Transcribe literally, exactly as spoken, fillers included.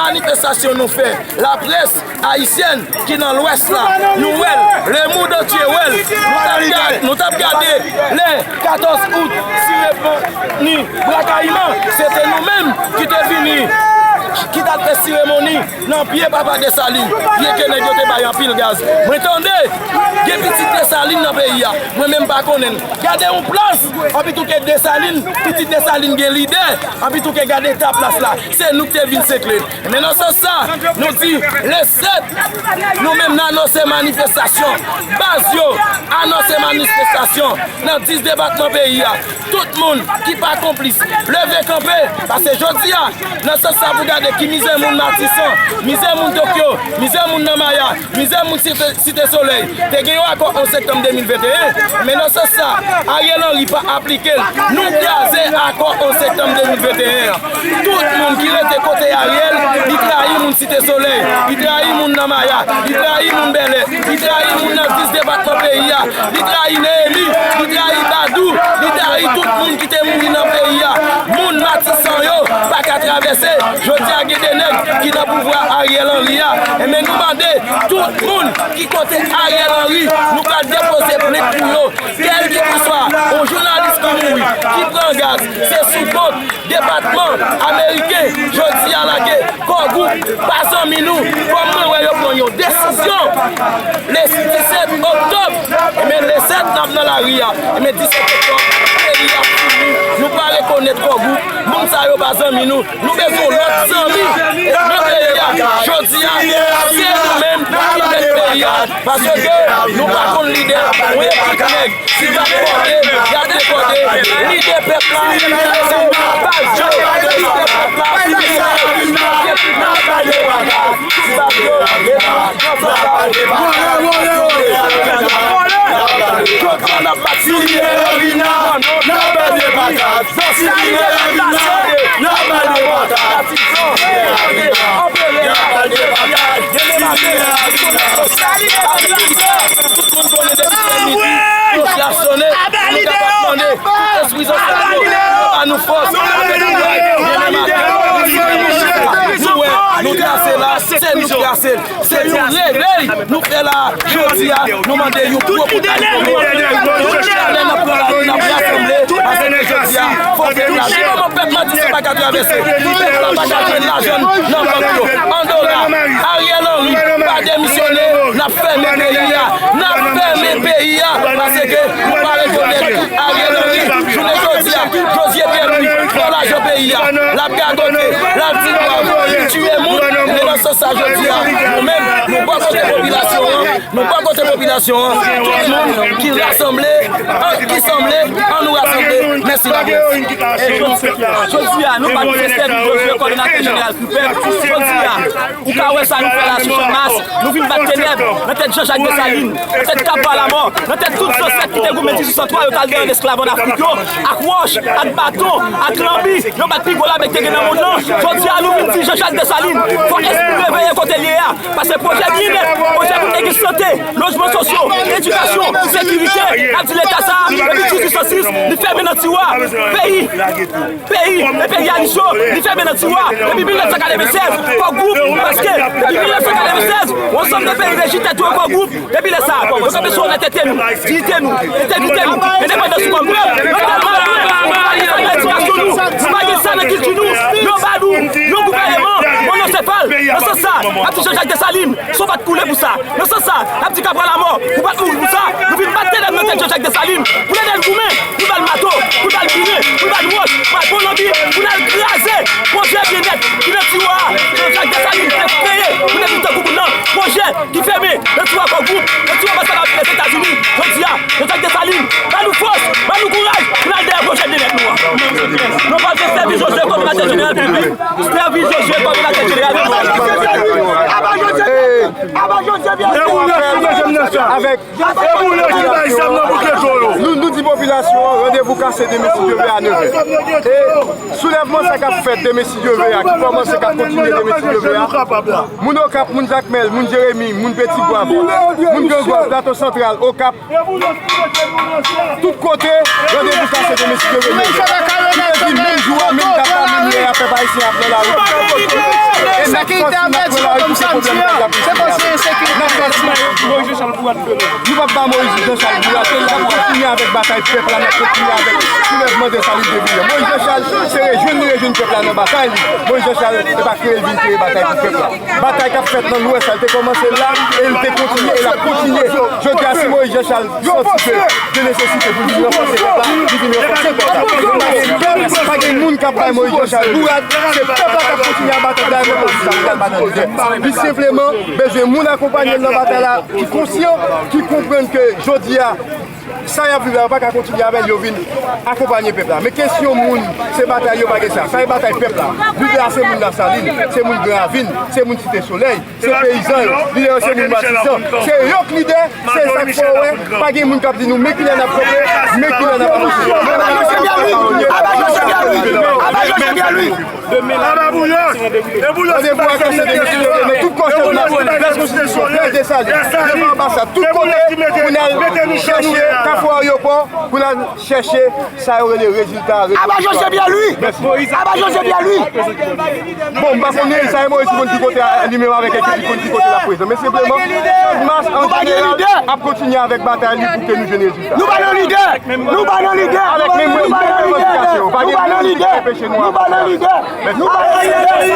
Manifestasyon nou fè, laprès ayisyèn ki nan Lwès la, nou wè l, le monde entier wè l. Nou t ap gad-, nou t ap gade le katòz out, siremoni Bwa Kayiman, se te nou menm ki te vini, ki t al fè siremoni nan pye papa Desalin, pye ke nèg yo te bay anpil gaz. Mwen tande, gen pitit Desalin nan peyi a, mwen menm pa konnen l. Gade yon plas, anpi tou ke Desalin, pitit Desalin gen lidè, anpi tou ke gade eta plas la, se nou ki te vin sekle. Men nan sans sa, nou di, le sèt, nou menm n anonse manifestasyon. Baz yo anonse manifestasyon nan dis depatman peyi a. Tout moun ki pa konplis, leve kanpe, paske jodi a, nan sans sa pou gade ki mizè moun Matisan, mizè moun Tokyo, mizè moun nan Maya, mizè moun Site, Site Solèy. Te gen yon akò onz septanm de mil venteyen, men nan sans sa, Ariel Henry pa aplike l. Nou kraze akò onz septanm de mil venteyen an. Tout moun ki rete kote Ariel, li trayi moun Site Solèy, li trayi moun nan Maya, li trayi moun Bèlè, li trayi moun nan dis depatman peyi a, li trayi Neyemi, li trayi Badou, li trayi tout moun ki te mouri nan peyi a. Moun Matisan yo pa ka travèse. Jodi a gen de nèg ki nan pouvwa Ariel Henry a. Enben nou mande tout moun ki kote Ariel Henry, nou pral depoze plent pou yo. Kèlkeswa yon jounalis ki mouri, ki pran gaz, se sou kont depatman ameriken. Jodi a lage Kò Gwoup pa zanmi nou. Kòm mwen wè yo pran yon desizyon le disèt oktòb, enben le sèt n ap nan lari a. Enben disèt oktòb, peyi a fini. Nou pa rekonèt Kò Gwoup. Moun sa yo pa zanmi nou. Nou bezwen lòt zanmi nan peyi a. Jodi a, se nou menm ki mèt peyi a. Paske nou pa konn lidè, yon ekip nèg ki ap kòde, y ap dekòde. Lidè pèp la, se baz yo, lidè pèp la, se lidè pèp la. Jodi a, n ap pati. Tout moun konnen depi se midi, klòch la sonnen, nou kapab tande tout espri zansèt yo, yo ba nou fòs. Nou wè, nou trase la, se nou trase l. Se yon revèy nou fè la a. Jodi a, nou mande yon gwo bout alkòl. Tout lè n ap pran lari, n ap rasanble, paske jodi a, fò pèp la, si moman pèp Matisan pa ka travèse, pèp la pa ka jwenn lajan nan bank yo. Andora, Ariel Henry pa demisyone, n ap fèmen peyi a, n ap fèmen peyi a, paske nou pa rekonèt Ariel Henry. Jounen jodi a, Josué Pierre-Louis pran lajan peyi a, l ap gagote, l ap di bwav, li tiye moun. Men nan sans sa, jodi a, nou menm, nou bò kote popilasyon an, nou bò kote popilasyon an, tout moun ki rasanble, an, ki sanble, an nou rasanble. Mèsi laprès. Jodi a, nou pa nou fè sèvis Josué, kòdonatè jeneral Kripèk. Jodi a, ou ka wè sa nou fè la sou Channmas. Nou vin bat tenèb nan tèt Jean-Jacques Dessalines, nan tèt Cabral Lamort, nan tèt tout zansèt ki te goumen dizuit san twa, yo t al dedan esklav ann Afrik yo, ak wòch, ak baton, ak lanbi, yo bat pi gwo lame ki te gen nan mond lan. Jodi a, nou vin di Jean-Jacques Dessalines, fò espri reveye kote l ye a, paske pwojè byennèt, pwoje pou te gen sante, lojman sosyo, edikasyon, sekirite, n ap di Leta sa a, depi dizuit san sis, li fèmen nan tiwa. Peyi, peyi enperyalis yo, li fèmen nan tiwa. Depi mil nèf san katreven sèz, Kò Gwoup, paske depi mil nèf san katreven sèz, yon ansanm de peyi reji tèt yo Kò Gwoup. Depi lè sa a, yo kanpe sou onètete nou, diyite nou, entegrite nou, endepandans nou kòm pèp. Yo tèlman nou pa gen sa nan edikasyon nou, nou pa gen sa nan kilti nou. Yo ba nou yon gouvèneman monosefal. Nan sans sa, n ap di Jean-Jacques Dessalines, san w pa t koule pou sa. Nan sans sa, n ap di Cabral Lamort, ou pa t mouri pou sa. Nou vin bat tenèb nan tèt Jean-Jacques Dessalines pou l ede n goumen, pou l ba l mato, pou l ba l bine, pou l ba l wòch, pou l ba l bon lanbi, pou n al kraze pwojè byennèt ki nan tiwa a. Jean-Jacques Dessalines te kreye pou n te vin tankou moun nan. Pwojè ki fèmen nan tiwa Kò Gwoup, nan tiwa anbasad Lèzetazini. Jodi a, Jean-Jacques Dessalines, ba nou fòs, ba nou kouraj pou n al dèyè pwojè byennèt nou an. Nou pral fè sèvis Josué kòdonatè jeneral Kripèk. Sèvis Josué kòdonatè jeneral Kripèk. Avèk nou, nou di popilasyon an, randevou kase demen si Dye vle a nevè. E soulèvman sa k ap fèt demen si Dye vle a, ki kòmanse, k ap kontinye demen si Dye vle a, moun Okap, moun Jakmèl, moun Jeremi, moun Petit Goâve, moun Grand Goâve, Plato Santral, Okap, tout kote, randevou kase demen si Dye vle. Ki vle di menm jou a, menm dat la, menm lè a, pèp ayisyen ap nan lari. E n ap Sekirite a pèdi kòm samdi an. Se paske ensekirite a pèdi. Nou p ap ba Moyiz Jan Chal bourate, n ap kontinye avèk batay pèp la, n ap kontinye avèk soulèvman de Saline de Villiers. Moyiz Jan Chal, se rejwenn li rejwenn pèp la nan batay li. Moyiz Jan Chal, se pa kreye l vin kreye batay pou pèp la. Batay k ap fèt nan Lwès la, l te kòmanse la, e l te kontinye, e l ap kontinye. Jodi a, si Moyiz Jan Chal santi ke gen nesesite pou l vin ranfòse pèp la, li vin ranfòse pèp la. Pa gen pèp, pa gen moun k ap bay Moyiz Jan Chal bourad, se pèp la k ap kontinye a batay la, e pèp la ki al ba nan lidè. Li senpleman bezwen moun akonpanye l nan batay la, ki konsyan, ki konprann ke jodi a, sa y ap viv la, yo pa ka kontinye avè l, yo vin akonpanye pèp la. Men kesyon moun, se batay yo pa gen sa. Sa e batay pèp la. Lidè a se moun Lasalin, se moun Gran Ravin, se moun Site Solèy, se peyizan yo. Lidè yo se moun Matizan. Se yo k lidè, se sa k fè w wè, pa gen moun k ap di nou, men kilè n ap kanpe, men kilè n ap avanse. Aba Joseph Pierre Louis! Aba Joseph Pierre Louis! Aba Boulos! E Boulos ki pa chèche Dèsalin, Dèsalin, devan anbasad, tout kote, pou n al chèche Kafou Ayewopò, pou n al chèche sa yo rele rezilta. Aba Joseph Pierre Louis! Aba Joseph Pierre Louis! Bon, m pa konnen sa e Moyiz ki konn ki kote a, li menm avèk ekip li konn ki kote l ap prezan. Men senpleman, mas an jeneral ap kontinye avèk batay li pou ke nou jwenn rezilta. Nou pa nan lidè! Nou pa nan lidè! Avèk menm revandikasyon, pa gen moun ki ka anpeche nou avanse. Nou pa nan lidè! Nou pa nan lidè!